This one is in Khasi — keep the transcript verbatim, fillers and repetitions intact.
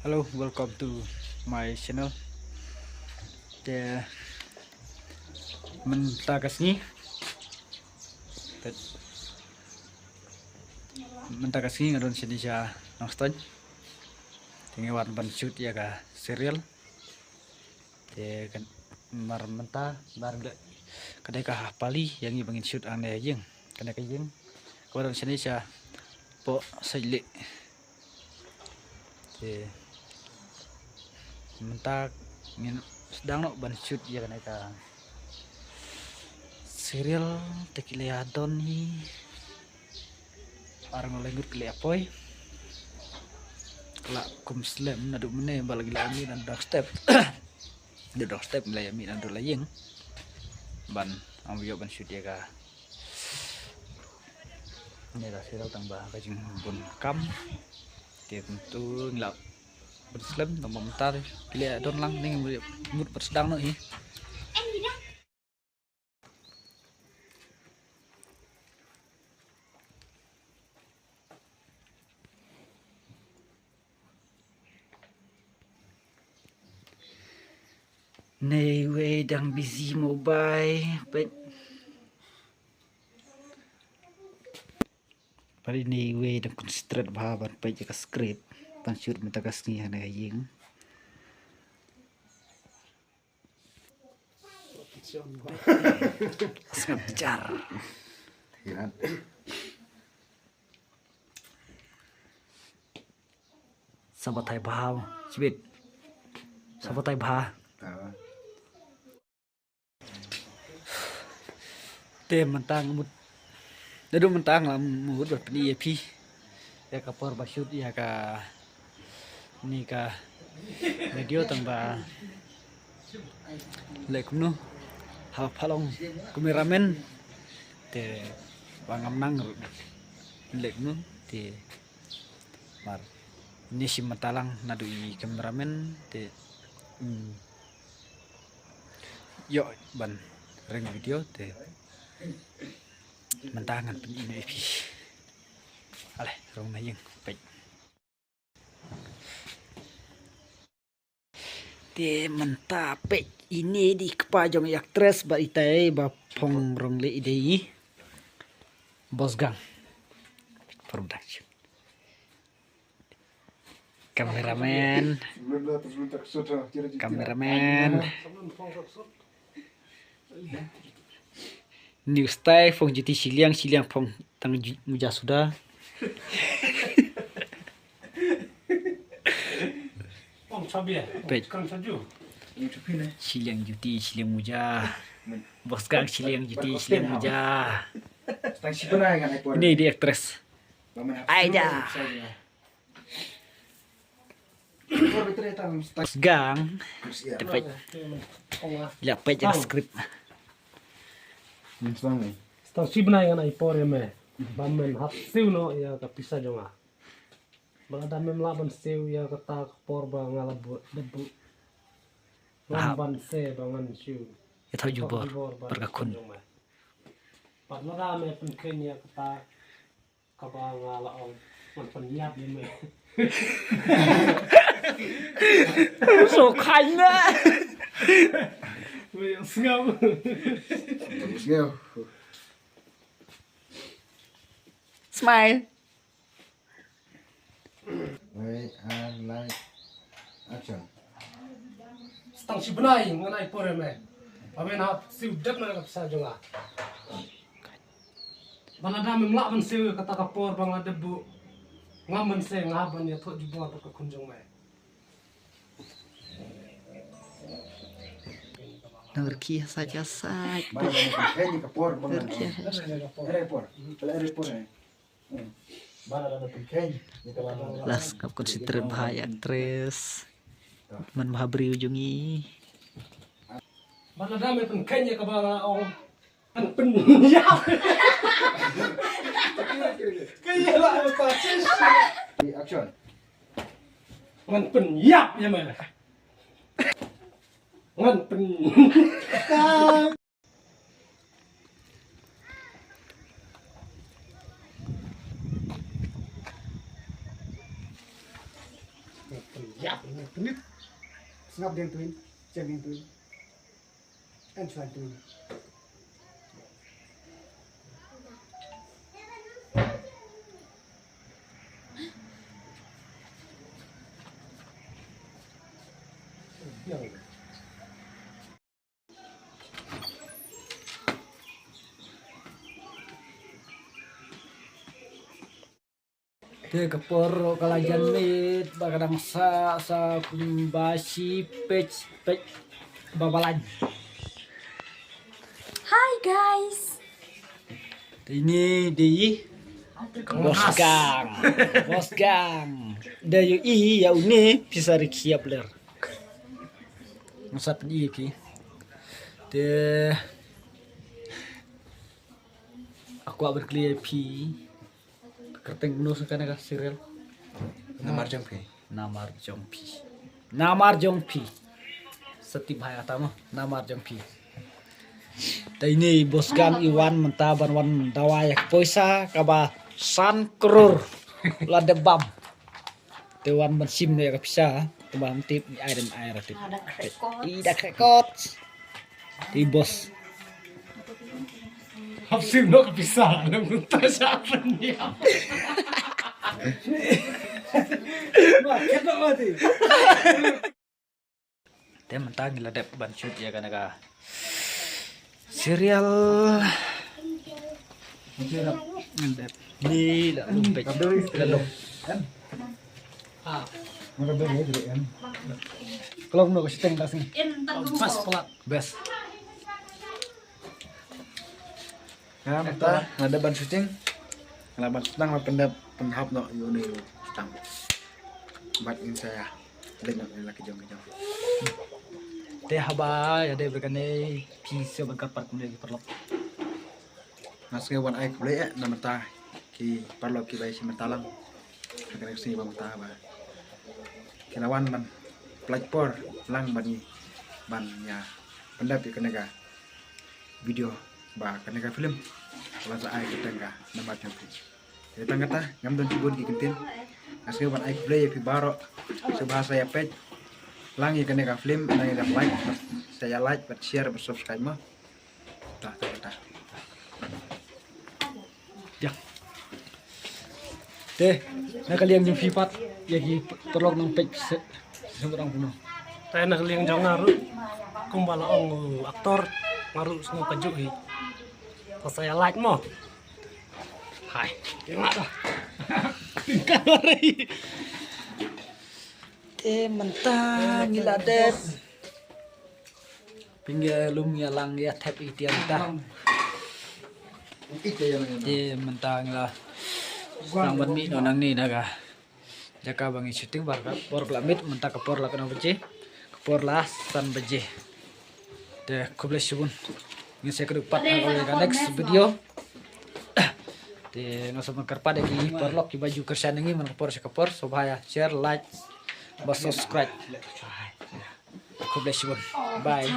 Hello, welcome to my channel. Te mynta ka sngi, te mynta ka sngi nga don shane sha Nongstoiñ. Te ngi wan ban shoot ïa ka serial. Te kan mar mynta mar ka dei ka ha pali ïa ngi ba ngin shoot hangne ha ïing. Kane ka ïing kaba don shane sha poh Saitlieh. Te mynta ngin sdang noh ban shoot ïa kane ka serial. Te ki la ïa don hi ar ngut lai ngut ki la ïa poi. La kum slem naduh mynne ba la ki la ïa mih naduh step. Naduh step la ïa mih naduh la ïing ban ym ïoh ban shoot ïa ka ne da serial tang ba ka jingbun kam. Te kumtu ngi la bun slem tang ba mynta ki la ïa don lang ne ngi mut ban sdang noh hi. Nei wei dang busy mobile peit. Pari nei wei dang concentrate bha ban peit ïa ka script ban shoot mynta ka sngi hangne ha ïing. Sngap jar. Sabatai bha, Chibit. Sabatai bha. Te mynta nga mut. Naduh mynta nga mut ban pyni ïa phi ïa ka por ba shoot ïa kane ka video tang ba leh kumno. Hap pha long cameraman te ba ngam nang ruh leh kumno te mar ne shim mynta lang naduh i cameraman te ïoh ban ring video te mynta ngan pyni ïa phi. Ale rung na ïing peit. Te mynta peit ine i dei i kpa jong i actress bad itai ba phong rong leh i dei i Boss Gang Production. Cameraman. Cameraman. News tai phong juti shiliang, shiliang phong tang muja suda. Peit. Shiliang juti shiliang muja. Boss Gang shiliang juti shiliang muja. Ini di actress. Aida. Boss Gang. Te peit. La peit ïa script. Stang shi bnai ngan ai por ïa me ba men hap siew noh ïa ka pisa jong nga. Ba lada mem lah ban siew ïa kata ka por ba nga la buh, da buh. Ngam ban se ba ngan siew. Ïa thoh jubor bad ka khun jong me. Bad lada me pynkheiñ ïa kata kaba nga la ong, ngan pynïap ïa me. So khaiñ na. Me ïa sngap. Smile. Wei, ar, light, action. Stang shi bnai ngan ai por ïa me. Ba men hap siew dep na ka pisa jong nga. Ba lada mem lah ban siew kata ka por ba nga dep buh, ngam ban se, nga hap ban ïathoh jubor bad ka khun jong me. Nang rkhi sait sait. Ba lada mem kheiñ ka por ba nga. Rkhi. Report. Report. Report. Las kap concentrate bha ïa actress. Man bha briew jong ngi. Ba lada me pynkheiñ ïa kaba nga ong. Ngan pynïap. Ka ïa la me pa sis. Action. Ngan pynïap ïa me. Ngan pynïap. Yap, ini penit. Sngap deng tuin, ceng deng tuin. En chuan tuin. Te ka por ka la jan miet ba ka dang sah, sah kumba shi peit, peit ba balang. Hi guys. Te ini dei Boss Gang. Boss Gang. Dei ïa une pisa ri khiap ler. Ngasat di ki. Te aku abar clear pi. Kyrteng nus kane ka serial. Namar jong phi. Namar jong phi. Namar jong phi. Sati bhai ata mo. Namar jong phi. Te ini Boss Gang i wan mynta ban wan dawa ïa ka poisa kaba san krur. La dep bam. Te wan ban sim ne ka pisa, te ban tip ni ai dem ai ra tip. I da krekot. Te boss. Hap sim no ka pisa, na mynta sa apa ni? Te mynta ngi la dep ban shoot ïa kane ka serial. Ngi la lum peit. La lum. Kelong no ka shiteng ta sini. Pas pelat. Best. Nga mynta nga dep ban shooting. Nga la ban sdang ban pyndep pynhap noh ïa une u sdang. Bad ngin sa ïa leit noh ïa la ki jong ki jong. Te haba ïa dei ba kane phi sngewbha ban kyrpad kumne ki paralok. Nga sngew ban ai khublei eh na mynta ki paralok kiba ïashim bynta lang. Kane ka sngi ba mynta ba ki la wan ban pynlait por lang ban ngi ban ïa pyndep ïa kane ka video ba kane ka film. Ba la sa ai ka tang ka namar jong phi. Te tang kata ngam don shibun ki ktien. Nga sngew ban ai khublei ïa phi baroh sngewbha sa ïa peit lang ïa kane ka film, nang ïa like, sa ïa like bad share bad subscribe mo. Ta ta ta. Te na ka liang jong phi pat ïa ki paralok nongpeit se se rong puno. Te na ka liang jong nga ruh kumba la ong u aktor, nga ruh sngew kajuh hi. Te sa ïa like mo. Hai. Ka ri. Te mynta ngi la dep. Pynge lum ïa lang ïa thep itian ta. Te mynta ngi la sdang ban mih noh nangne na ka jaka ba ngi shooting ba ka por ka la miet, mynta ka por la katno baje? Ka por la san baje. Te khublei shibun. Ngin sa ïakynduh pat ha ka next video. Te nga sngewbha ban kyrpad ïa ki paralok kiba ju kyrshan ïa ngi man ka por sha ka por, sngewbha ïa share, like bad subscribe. Khublei shibun. Bye.